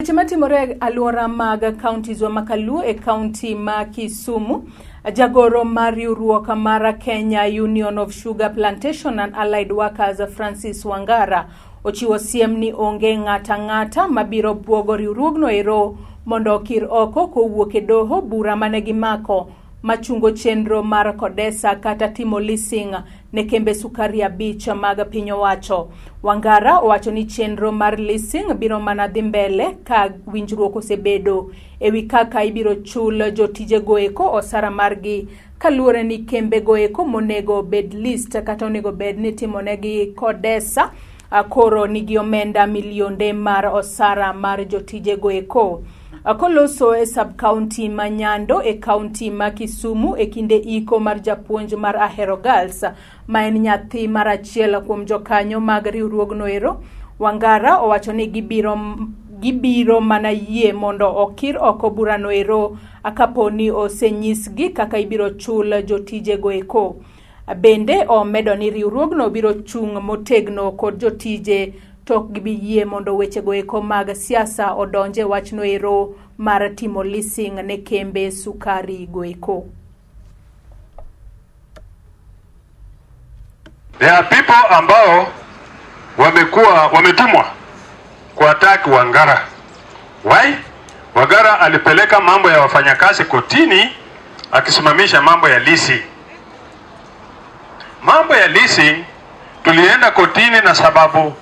Weche matimore e alwora mag counties wa makaluo e county ma Kisumu, jagoro mar riwruok mar Kenya Union of Sugar Plantation and Allied Workers Francis Wangara ochiwo siem ni onge ng'ata ng'ata mabiro buogo riwruogno ero mondo okir oko kowuok e doho bura mane gimako machungo chenro mar Kodesa kata timo leasing ne kembe sukari 5 mag piny owacho. Wangara owacho ni chenro mar leasing biro mana dhi mbele ka winjruok osebedo ewi kaka ibiro chul jotijego eko osara margi kaluwore ni kembe go eko monego bed list kata onego bed ni timonegi Kodesa koro nigi omenda milionde mar osara mar jotijego eko. Koloso e sub-county ma Nyando e county ma Kisumu e kinde iko mar japuonj mar Ahero Girls ma en nyathi mar achiel kuom jokanyo mag riwruogno ero, Wangara owacho ni gibiro mana yie mondo okir oko burano ero kapo ni osenyisgi kaka ibiro chul jotijego eko. Bende omedo ni riwruogno biro chung' motegno kod jotije to ok gibi yie mondo wechego eko mag siasa odonje wachno ero mar timo leasing ne kembe sukari go eko. There are people ambao wamekuwa wametumwa kuattack Wangara. Why? Wangara alipeleka mambo ya wafanyakazi kotini akisimamisha mambo ya leasing. Mambo ya leasing tulienda kotini na sababu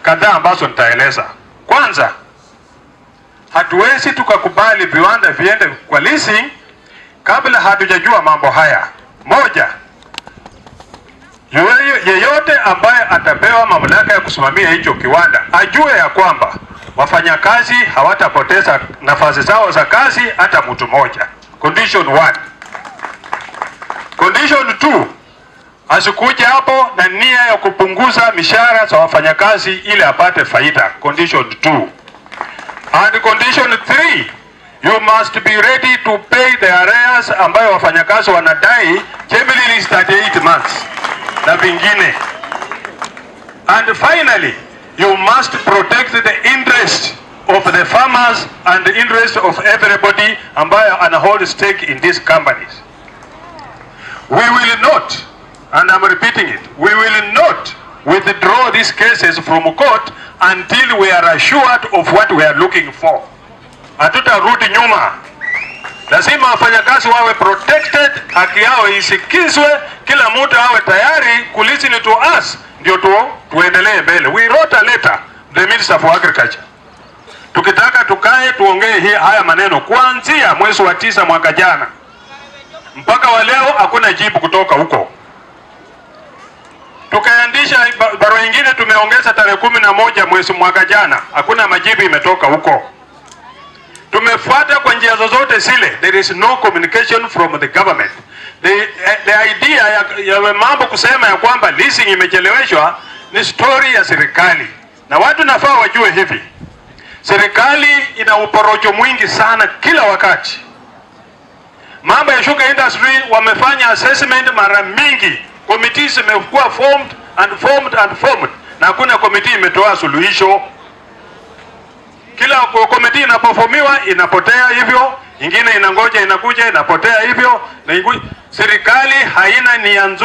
kadhaa ambazo nitaeleza. Kwanza, hatuwezi tukakubali viwanda viende kwa leasing kabla hatujajua mambo haya. Moja, yeyote ambaye atapewa mamlaka ya kusimamia hicho kiwanda ajue ya kwamba wafanyakazi hawatapoteza nafasi zao za kazi hata mtu mmoja. Condition 1. Condition 2, asikuje hapo na nia ya kupunguza mishahara za wafanyakazi ili apate faida. Condition 2. And condition 3, you must be ready to pay the arrears ambayo wafanyakazi wanadai generally is 38 months na vingine. And finally, you must protect the interest of the farmers and the interest of everybody ambayo ana hold stake in these companies. We will not, and I'm repeating it, we will not withdraw these cases from court until we are assured of what we are looking for. Hatutarudi nyuma. Lazima wafanyakazi wawe protected, haki yao isikizwe, kila mtu awe tayari ku listen to us, ndio tuendelee mbele. We wrote a letter the Minister for Agriculture tukitaka tukae tuongee haya maneno kuanzia mwezi wa 9 mwaka jana mpaka wa leo hakuna jibu kutoka huko. Tukaandisha barua nyingine, tumeongeza tarehe 11 mwezi mwaka jana, hakuna majibu imetoka huko. Tumefuata kwa njia zozote zile, there is no communication from the government. The idea ya mambo kusema ya kwamba leasing imecheleweshwa ni story ya serikali, na watu nafaa wajue hivi, serikali ina uporojo mwingi sana kila wakati. Mambo ya sugar industry wamefanya assessment mara mingi, committees zimekuwa formed and formed and formed, na hakuna committee imetoa suluhisho. Kila committee inapoformiwa inapotea hivyo, ingine inangoja inakuja inapotea hivyo, na serikali haina nia nzuri.